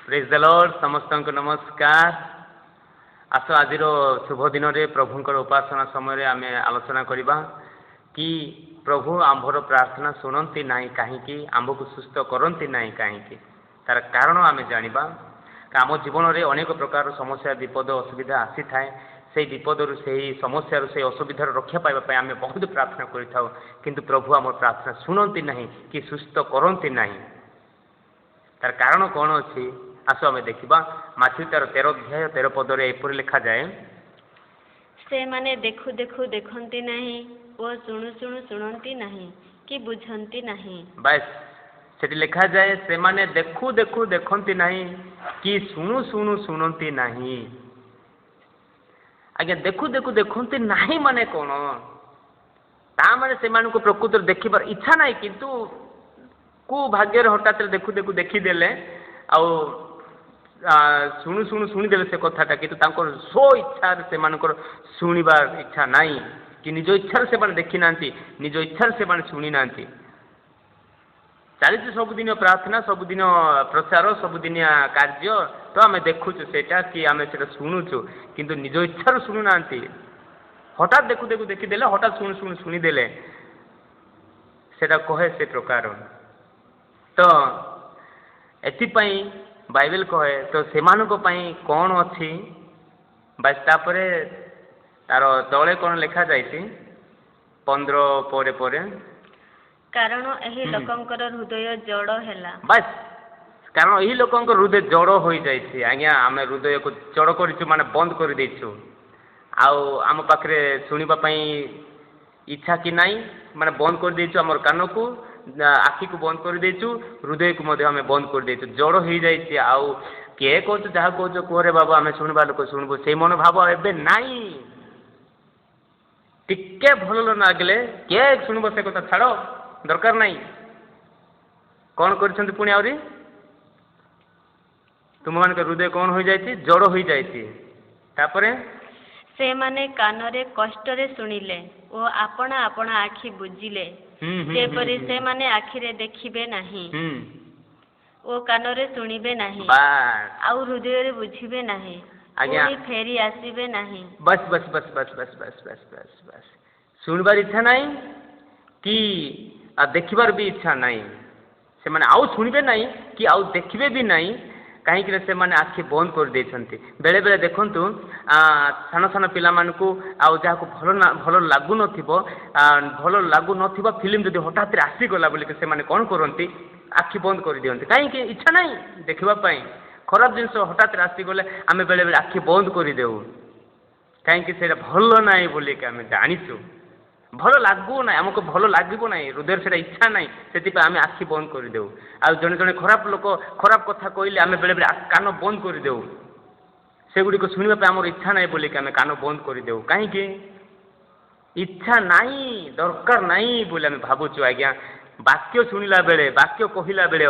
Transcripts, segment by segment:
Praise the Lord. ସମସ୍ତଙ୍କୁ ନମସ୍କାର। ଆସ, ଆଜିର ଶୁଭ ଦିନରେ ପ୍ରଭୁଙ୍କର ଉପାସନା ସମୟରେ ଆମେ ଆଲୋଚନା କରିବା କି ପ୍ରଭୁ ଆମ୍ଭର ପ୍ରାର୍ଥନା ଶୁଣନ୍ତି ନାହିଁ କାହିଁକି? ଆମ୍ଭକୁ ସୁସ୍ଥ କରନ୍ତି ନାହିଁ କାହିଁକି? ତାର କାରଣ ଆମେ ଜାଣିବା। ଆମ ଜୀବନରେ ଅନେକ ପ୍ରକାର ସମସ୍ୟା, ବିପଦ, ଅସୁବିଧା ଆସିଥାଏ। ସେଇ ବିପଦରୁ, ସେହି ସମସ୍ୟାରୁ, ସେଇ ଅସୁବିଧାରୁ ରକ୍ଷା ପାଇବା ପାଇଁ ଆମେ ବହୁତ ପ୍ରାର୍ଥନା କରିଥାଉ। କିନ୍ତୁ ପ୍ରଭୁ ଆମର ପ୍ରାର୍ଥନା ଶୁଣନ୍ତି ନାହିଁ କି ସୁସ୍ଥ କରନ୍ତି ନାହିଁ। ତାର କାରଣ କ'ଣ ଅଛି, ଆସ ଆମେ ଦେଖିବା। ମାଥିଉ ତାର 13 ଅଧ୍ୟାୟ 13 ପଦରେ ଏପରି ଲେଖାଯାଏ। ସେମାନେ ଦେଖୁ ଦେଖୁ ଦେଖନ୍ତି ନାହିଁ ଓ ଶୁଣୁ ଶୁଣୁ ଶୁଣନ୍ତି ନାହିଁ କି ବୁଝନ୍ତି ନାହିଁ। ବାସ୍, ସେଠି ଲେଖାଯାଏ, ସେମାନେ ଦେଖୁ ଦେଖୁ ଦେଖନ୍ତି ନାହିଁ କି ଶୁଣୁ ଶୁଣୁ ଶୁଣନ୍ତି ନାହିଁ। ଆଜ୍ଞା, ଦେଖୁ ଦେଖୁ ଦେଖନ୍ତି ନାହିଁ ମାନେ କ'ଣ? ତା ମାନେ ସେମାନଙ୍କୁ ପ୍ରକୃତରେ ଦେଖିବାର ଇଚ୍ଛା ନାହିଁ, କିନ୍ତୁ କେଉଁ ଭାଗ୍ୟରେ ହଠାତ୍ ଦେଖୁ ଦେଖୁ ଦେଖିଦେଲେ ଆଉ ଶୁଣୁ ଶୁଣୁ ଶୁଣିଦେଲେ ସେ କଥାଟା। କିନ୍ତୁ ତାଙ୍କର ସ୍ୱ ଇଚ୍ଛାରେ ସେମାନଙ୍କର ଶୁଣିବାର ଇଚ୍ଛା ନାହିଁ କି ନିଜ ଇଚ୍ଛାରେ ସେମାନେ ଦେଖିନାହାନ୍ତି, ନିଜ ଇଚ୍ଛାରେ ସେମାନେ ଶୁଣି ନାହାନ୍ତି। ଚାଲିଛି ସବୁଦିନ ପ୍ରାର୍ଥନା, ସବୁଦିନ ପ୍ରଚାର, ସବୁଦିନିଆ କାର୍ଯ୍ୟ ତ ଆମେ ଦେଖୁଛୁ ସେଇଟା କି ଆମେ ସେଇଟା ଶୁଣୁଛୁ, କିନ୍ତୁ ନିଜ ଇଚ୍ଛାରୁ ଶୁଣୁନାହାନ୍ତି। ହଠାତ୍ ଦେଖୁ ଦେଖୁ ଦେଖିଦେଲେ, ହଠାତ୍ ଶୁଣୁ ଶୁଣୁ ଶୁଣିଦେଲେ, ସେଇଟା କହେ ସେ ପ୍ରକାର। ତ ଏଥିପାଇଁ ବାଇବେଲ କହେ, ତ ସେମାନଙ୍କ ପାଇଁ କ'ଣ ଅଛି? ବାସ୍, ତାପରେ ତାର ତଳେ କ'ଣ ଲେଖାଯାଇଛି 15 ପରେ ପରେ? କାରଣ ଏହି ଲୋକଙ୍କର ହୃଦୟ ଜଡ଼ ହେଲା। ବାସ୍, କାରଣ ଏହି ଲୋକଙ୍କ ହୃଦୟ ଜଡ଼ ହୋଇଯାଇଛି। ଆଜ୍ଞା, ଆମେ ହୃଦୟକୁ ଜଡ଼ କରିଛୁ ମାନେ ବନ୍ଦ କରିଦେଇଛୁ। ଆଉ ଆମ ପାଖରେ ଶୁଣିବା ପାଇଁ ଇଚ୍ଛା କି ନାହିଁ, ମାନେ ବନ୍ଦ କରିଦେଇଛୁ ଆମର କାନକୁ, ଆଖିକୁ ବନ୍ଦ କରିଦେଇଛୁ, ହୃଦୟକୁ ମଧ୍ୟ ଆମେ ବନ୍ଦ କରିଦେଇଛୁ। ଜଡ଼ ହେଇଯାଇଛି। ଆଉ କିଏ କହୁଛୁ, ଯାହା କହୁଛ କୁହରେ ବାବୁ, ଆମେ ଶୁଣିବା ଲୋକ ଶୁଣିବୁ, ସେଇ ମନୋଭାବ ଏବେ ନାହିଁ। ଟିକେ ଭଲ ଲାଗିଲେ କିଏ ଶୁଣିବ ସେ କଥା, ଛାଡ଼, ଦରକାର ନାହିଁ। କ'ଣ କରିଛନ୍ତି ପୁଣି ଆହୁରି? ତୁମମାନଙ୍କ ହୃଦୟ କ'ଣ ହୋଇଯାଇଛି? ଜଡ଼ ହୋଇଯାଇଛି। ତାପରେ? ସେମାନେ କାନରେ କଷ୍ଟରେ ଶୁଣିଲେ ଓ ଆପଣା ଆପଣା ଆଖି ବୁଜିଲେ, ଯେପରି ସେମାନେ ଆଖିରେ ଦେଖିବେ ନାହିଁ ଓ କାନରେ ଶୁଣିବେ ନାହିଁ ଆଉ ହୃଦୟରେ ବୁଝିବେ ନାହିଁ, ପୁଣି ଫେରି ଆସିବେ ନାହିଁ। ବାସ୍ ବାସ୍ ବାସ୍ ବାସ୍ ବାସ୍ ବାସ୍ ବାସ୍ ବାସ୍ ବାସ୍। ଶୁଣିବାର ଇଚ୍ଛା ନାହିଁ କି ଆଉ ଦେଖିବାର ବି ଇଚ୍ଛା ନାହିଁ। ସେମାନେ ଆଉ ଶୁଣିବେ ନାହିଁ କି ଆଉ ଦେଖିବେ ବି ନାହିଁ। କାହିଁକିନା ସେମାନେ ଆଖି ବନ୍ଦ କରିଦେଇଛନ୍ତି। ବେଳେବେଳେ ଦେଖନ୍ତୁ, ସାନ ସାନ ପିଲାମାନଙ୍କୁ ଆଉ ଯାହାକୁ ଭଲ ନା ଭଲ ଲାଗୁନଥିବ, ଭଲ ଲାଗୁନଥିବା ଫିଲ୍ମ ଯଦି ହଠାତ୍ ଆସିଗଲା ବୋଲିକି ସେମାନେ କ'ଣ କରନ୍ତି? ଆଖି ବନ୍ଦ କରିଦିଅନ୍ତି। କାହିଁକି? ଇଚ୍ଛା ନାହିଁ ଦେଖିବା ପାଇଁ। ଖରାପ ଜିନିଷ ହଠାତ୍ ଆସିଗଲେ ଆମେ ବେଳେବେଳେ ଆଖି ବନ୍ଦ କରିଦେଉ। କାହିଁକି? ସେଇଟା ଭଲ ନାହିଁ ବୋଲିକି ଆମେ ଜାଣିଛୁ। ଭଲ ଲାଗୁନାହିଁ ଆମକୁ, ଭଲ ଲାଗିବ ନାହିଁ, ହୃଦୟରେ ସେଇଟା ଇଚ୍ଛା ନାହିଁ, ସେଥିପାଇଁ ଆମେ ଆଖି ବନ୍ଦ କରିଦେଉ। ଆଉ ଜଣେ ଜଣେ ଖରାପ ଲୋକ ଖରାପ କଥା କହିଲେ ଆମେ ବେଳେବେଳେ କାନ ବନ୍ଦ କରିଦେଉ। ସେଗୁଡ଼ିକ ଶୁଣିବା ପାଇଁ ଆମର ଇଚ୍ଛା ନାହିଁ ବୋଲିକି ଆମେ କାନ ବନ୍ଦ କରିଦେଉ। କାହିଁକି? ଇଚ୍ଛା ନାହିଁ, ଦରକାର ନାହିଁ ବୋଲି ଆମେ ଭାବୁଛୁ। ଆଜ୍ଞା, ବାକ୍ୟ ଶୁଣିଲା ବେଳେ, ବାକ୍ୟ କହିଲା ବେଳେ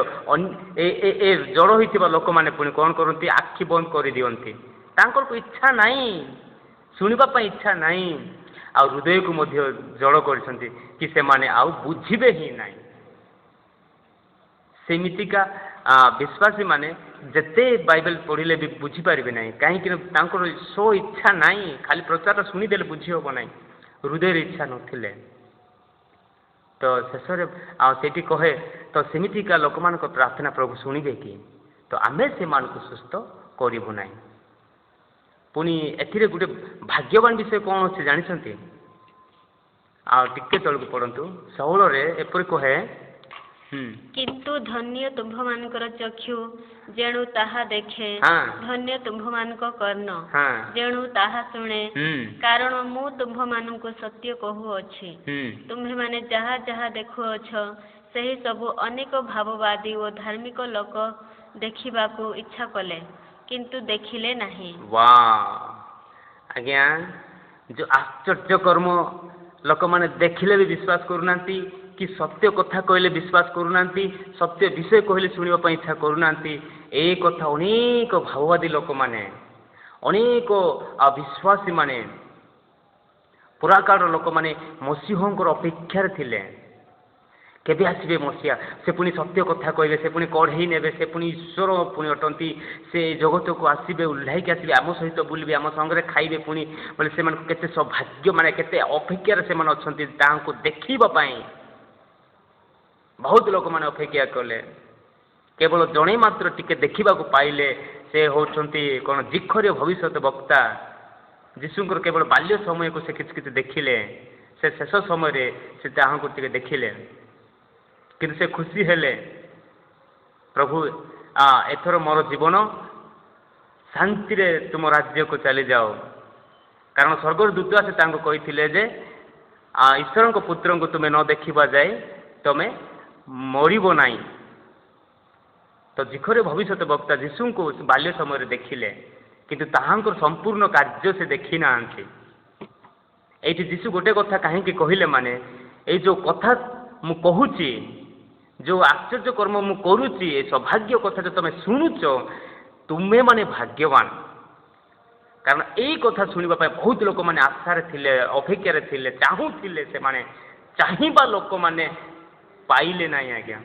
ଏ ଜଡ଼ ହୋଇଥିବା ଲୋକମାନେ ପୁଣି କ'ଣ କରନ୍ତି? ଆଖି ବନ୍ଦ କରିଦିଅନ୍ତି। ତାଙ୍କର ଇଚ୍ଛା ନାହିଁ, ଶୁଣିବା ପାଇଁ ଇଚ୍ଛା ନାହିଁ। ଆଉ ହୃଦୟକୁ ମଧ୍ୟ ଜଡ଼ କରିଛନ୍ତି କି ସେମାନେ ଆଉ ବୁଝିବେ ହିଁ ନାହିଁ। ସେମିତିକା ବିଶ୍ୱାସୀମାନେ ଯେତେ ବାଇବେଲ ପଢ଼ିଲେ ବି ବୁଝିପାରିବେ ନାହିଁ। କାହିଁକି ନା ତାଙ୍କର ସ୍ୱ ଇଚ୍ଛା ନାହିଁ। ଖାଲି ପ୍ରଚାର ଶୁଣିଦେଲେ ବୁଝି ହେବ ନାହିଁ, ହୃଦୟରେ ଇଚ୍ଛା ନଥିଲେ। ତ ଶେଷରେ ଆଉ ସେଇଠି କହେ, ତ ସେମିତିକା ଲୋକମାନଙ୍କ ପ୍ରାର୍ଥନା ପ୍ରଭୁ ଶୁଣିବେ କି? ତ ଆମେ ସେମାନଙ୍କୁ ସୁସ୍ଥ କରିବୁ ନାହିଁ। ପୁଣି ଏଥିରେ ଗୋଟେ ଭାଗ୍ୟବାନ ବିଷୟ କ'ଣ ଅଛି ଜାଣିଛନ୍ତି? ଆଉ ଟିକେ ତଳକୁ ପଢ଼ନ୍ତୁ। 16ରେ ଏପରି କହେ। କିନ୍ତୁ ଧନ୍ୟ ତୁମ୍ଭମାନଙ୍କର ଚକ୍ଷୁ, ଯେଣୁ ତାହା ଦେଖେ। ଧନ୍ୟ ତୁମ୍ଭମାନଙ୍କ କର୍ଣ୍ଣ, ଯେଣୁ ତାହା ଶୁଣେ। କାରଣ ମୁଁ ତୁମ୍ଭମାନଙ୍କୁ ସତ୍ୟ କହୁଅଛି, ତୁମ୍ଭେମାନେ ଯାହା ଯାହା ଦେଖୁଅଛ, ସେହି ସବୁ ଅନେକ ଭାବବାଦୀ ଓ ଧାର୍ମିକ ଲୋକ ଦେଖିବାକୁ ଇଚ୍ଛା କଲେ, କିନ୍ତୁ ଦେଖିଲେ ନାହିଁ। ବା ଆଜ୍ଞା, ଯେଉଁ ଆଶ୍ଚର୍ଯ୍ୟ କର୍ମ ଲୋକମାନେ ଦେଖିଲେ ବି ବିଶ୍ୱାସ କରୁନାହାନ୍ତି କି ସତ୍ୟ କଥା କହିଲେ ବିଶ୍ୱାସ କରୁନାହାନ୍ତି, ସତ୍ୟ ବିଷୟ କହିଲେ ଶୁଣିବା ପାଇଁ ଇଚ୍ଛା କରୁନାହାନ୍ତି। ଏ କଥା ଅନେକ ଭାବବାଦୀ ଲୋକମାନେ, ଅନେକ ବିଶ୍ୱାସୀମାନେ, ପୁରାକାଳର ଲୋକମାନେ ମସିହଙ୍କର ଅପେକ୍ଷାରେ ଥିଲେ। କେବେ ଆସିବେ ମସିହା? ସେ ପୁଣି ସତ୍ୟ କଥା କହିବେ, ସେ ପୁଣି କଢ଼େଇ ନେବେ, ସେ ପୁଣି ଈଶ୍ୱର ପୁଣି ଅଟନ୍ତି, ସେ ଜଗତକୁ ଆସିବେ, ଓହ୍ଲାଇକି ଆସିବେ, ଆମ ସହିତ ବୁଲିବେ, ଆମ ସାଙ୍ଗରେ ଖାଇବେ ପୁଣି ବୋଲେ ସେମାନଙ୍କୁ କେତେ ସୌଭାଗ୍ୟ, ମାନେ କେତେ ଅପେକ୍ଷାରେ ସେମାନେ ଅଛନ୍ତି ତାହାଙ୍କୁ ଦେଖିବା ପାଇଁ। ବହୁତ ଲୋକମାନେ ଅପେକ୍ଷା କଲେ, କେବଳ ଜଣେ ମାତ୍ର ଟିକେ ଦେଖିବାକୁ ପାଇଲେ। ସେ ହେଉଛନ୍ତି କ'ଣ? ଜିଖରୀୟ ଭବିଷ୍ୟତ ବକ୍ତା। ଯୀଶୁଙ୍କର କେବଳ ବାଲ୍ୟ ସମୟକୁ ସେ କିଛି କିଛି ଦେଖିଲେ। ସେ ଶେଷ ସମୟରେ ସେ ତାହାଙ୍କୁ ଟିକେ ଦେଖିଲେ, କିନ୍ତୁ ସେ ଖୁସି ହେଲେ, ପ୍ରଭୁ, ଏଥର ମୋର ଜୀବନ ଶାନ୍ତିରେ ତୁମ ରାଜ୍ୟକୁ ଚାଲିଯାଉ। କାରଣ ସ୍ୱର୍ଗର ଦୂତ ଆସି ତାଙ୍କୁ କହିଥିଲେ ଯେ ଈଶ୍ୱରଙ୍କ ପୁତ୍ରଙ୍କୁ ତୁମେ ନ ଦେଖିବା ଯାଏ ତୁମେ ମରିବ ନାହିଁ। ତ ଜିଖରୀୟ ଭବିଷ୍ୟତ ବକ୍ତା ଯୀଶୁଙ୍କୁ ବାଲ୍ୟ ସମୟରେ ଦେଖିଲେ, କିନ୍ତୁ ତାହାଙ୍କର ସମ୍ପୂର୍ଣ୍ଣ କାର୍ଯ୍ୟ ସେ ଦେଖି ନାହାନ୍ତି। ଏଇଠି ଯୀଶୁ ଗୋଟେ କଥା କାହିଁକି କହିଲେ, ମାନେ ଏଇ ଯେଉଁ କଥା ମୁଁ କହୁଛି, ଯେଉଁ ଆଶ୍ଚର୍ଯ୍ୟ କର୍ମ ମୁଁ କରୁଛି, ଏ ସୌଭାଗ୍ୟ କଥା ଯେଉଁ ତୁମେ ଶୁଣୁଛ, ତୁମେ ମାନେ ଭାଗ୍ୟବାନ। କାରଣ ଏଇ କଥା ଶୁଣିବା ପାଇଁ ବହୁତ ଲୋକମାନେ ଆଶାରେ ଥିଲେ, ଅପେକ୍ଷାରେ ଥିଲେ, ଚାହୁଁଥିଲେ। ସେମାନେ ଚାହିଁବା ଲୋକମାନେ ପାଇଲେ ନାହିଁ ଆଜ୍ଞା।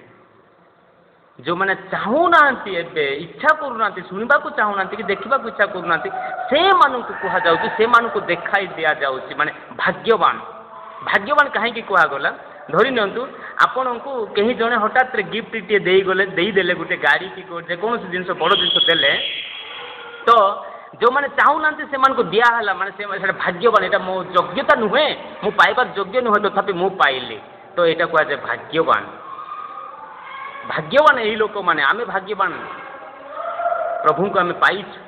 ଯେଉଁମାନେ ଚାହୁଁନାହାନ୍ତି, ଏବେ ଇଚ୍ଛା କରୁନାହାନ୍ତି, ଶୁଣିବାକୁ ଚାହୁଁନାହାନ୍ତି କି ଦେଖିବାକୁ ଇଚ୍ଛା କରୁନାହାନ୍ତି, ସେମାନଙ୍କୁ କୁହାଯାଉଛି, ସେମାନଙ୍କୁ ଦେଖାଇ ଦିଆଯାଉଛି, ମାନେ ଭାଗ୍ୟବାନ। ଭାଗ୍ୟବାନ କାହିଁକି କୁହାଗଲା? ଧରି ନିଅନ୍ତୁ, ଆପଣଙ୍କୁ କେହି ଜଣେ ହଠାତ୍ରେ ଗିଫ୍ଟଟିଏ ଦେଇଗଲେ, ଦେଇଦେଲେ ଗୋଟେ ଗାଡ଼ି କି ଯେକୌଣସି ଜିନିଷ, ବଡ଼ ଜିନିଷ ଦେଲେ, ତ ଯେଉଁମାନେ ଚାହୁଁନାହାନ୍ତି ସେମାନଙ୍କୁ ଦିଆହେଲା, ମାନେ ସେ ସେଇଟା ଭାଗ୍ୟବାନ। ଏଇଟା ମୋ ଯୋଗ୍ୟତା ନୁହେଁ, ମୁଁ ପାଇବାର ଯୋଗ୍ୟ ନୁହେଁ, ତଥାପି ମୁଁ ପାଇଲି। ତ ଏଇଟା କୁହାଯାଏ ଭାଗ୍ୟବାନ। ଭାଗ୍ୟବାନ ଏଇ ଲୋକମାନେ। ଆମେ ଭାଗ୍ୟବାନ, ପ୍ରଭୁଙ୍କୁ ଆମେ ପାଇଛୁ।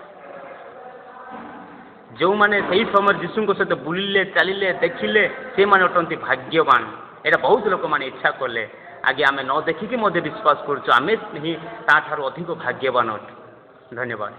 ଯେଉଁମାନେ ସେଇ ସମୟରେ ଯୀଶୁଙ୍କ ସହିତ ବୁଲିଲେ, ଚାଲିଲେ, ଦେଖିଲେ, ସେମାନେ ଅଟନ୍ତି ଭାଗ୍ୟବାନ। ଏଇଟା ବହୁତ ଲୋକମାନେ ଇଚ୍ଛା କଲେ। ଆଜ୍ଞା, ଆମେ ନ ଦେଖିକି ମଧ୍ୟ ବିଶ୍ୱାସ କରୁଛୁ, ଆମେ ହିଁ ତାଠାରୁ ଅଧିକ ଭାଗ୍ୟବାନ ଅଟୁ। ଧନ୍ୟବାଦ।